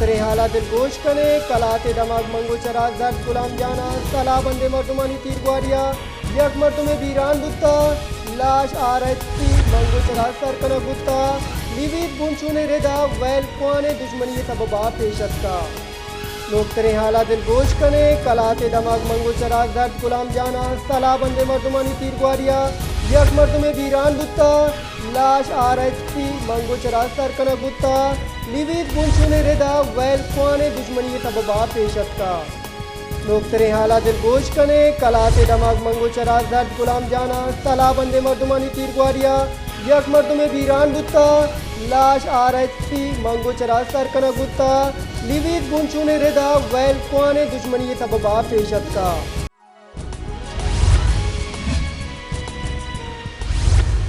نوکتریں حال ءَ دلگوش کنیں، کلات ءِ دمگ منگوچ ءَ را زرد گلام جان ءَ سلاہ بندیں مردمانی تیرگواری ءَ یک مردمے بیران بوتہ، لاش آر ایچ سی منگوچ ءَ را سر کنگ بوتہ، لیویت بنچونیں رد ءَ ویل کوانیں دژمنی ءِ سبب ءَ پیش اتکہ۔ نوکتریں حال ءَ دلگوش کنیں، کلات ءِ دمگ منگوچ ءَ را زرد گلام جان ءَ سلاہ بندیں مردمانی تیرگواری ءَ یک مردمے بیران بوتہ، لاش آر ایچ سی منگوچ ءَ را سر کنگ بوتہ، لیویت بنچونیں رد ءَ ویل کوانیں دژمنی ءِ سبب ءَ پیش اتکہ۔ نوکتریں حال ءَ دلگوش کنیں، کلات ءِ دمگ منگوچ ءَ را زرد گلام جان ءَ سلاہ بندیں مردمانی تیرگواری ءَ یک مردمے بیران بوتہ، لاش آر ایچ سی منگوچ ءَ را سر کنگ بوتہ، لیویت بنچونیں رد ءَ ویل کوانیں دژمنی ءِ سبب ءَ پیش اتکہ۔